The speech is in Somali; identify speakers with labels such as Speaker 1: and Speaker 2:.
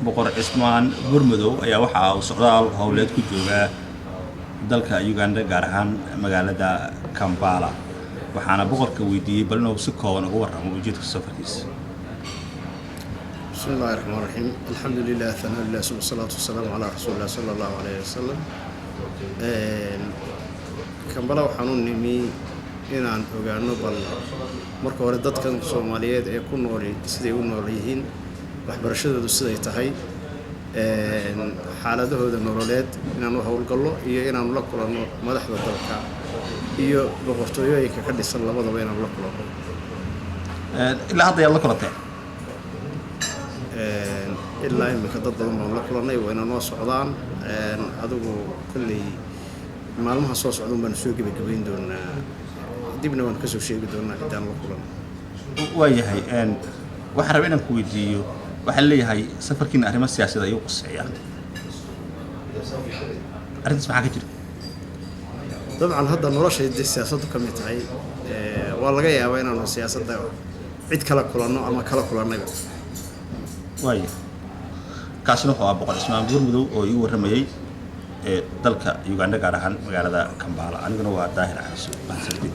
Speaker 1: Boqor Cismaan Buurmadow ayaa waxa uu socdaal howleed ku joogaa dalka Uganda, gaar ahaan magaalada Kampala. Waxaana boqorka weydiiyey bal inuu si kooban uga warramo ujeedka safarkiisa.
Speaker 2: بسم الله الرحمن الرحيم، الحمد لله، ثناء لله، ثم الصلاة والسلام على رسول الله صلى الله عليه وسلم. Kambala waxaan u nimi inaan ogaano bal marka hore dadkan Soomaaliyeed ee ku nooli siday u nool yihiin, waxbarashadoodu siday tahay, xaaladahooda nololeed, inaan u howlgallo iyo inaanu la kulanno madaxda dalka iyo boqortooyooyinka ka dhisan labadaba inaanu la kulanno.
Speaker 1: Ilaa hadda yaad la kulanteen?
Speaker 2: Ilaa iminka dad badan baan la kulannay, wayna noo socdaan. Adigu kolley maalmaha soo socdan baanu soo gebagabayn doonaa, dibna waanu kasoo sheegi doonaa ciddaan la kulan.
Speaker 1: Waayahay, waxaan rabay inaan ku weydiiyo, waxaan leeyahay safarkiina arrimo siyaasadeed ayuu quseeyaa. Arrintaas maxaa ka jira?
Speaker 2: Dabcan, hadda noloshay dee siyaasaddu ka mid tahay. Waa laga yaabaa inaanu siyaasadda cid kala kulanno ama kala kulannayba.
Speaker 1: Waaya, kaasina wuxuu ahaa Boqor Cismaan Buurmadow oo iigu warramayey ee dalka Uganda, gaar ahaan magaalada Kampala. Aniguna waa Daahir Caliso. Mahadsanidin.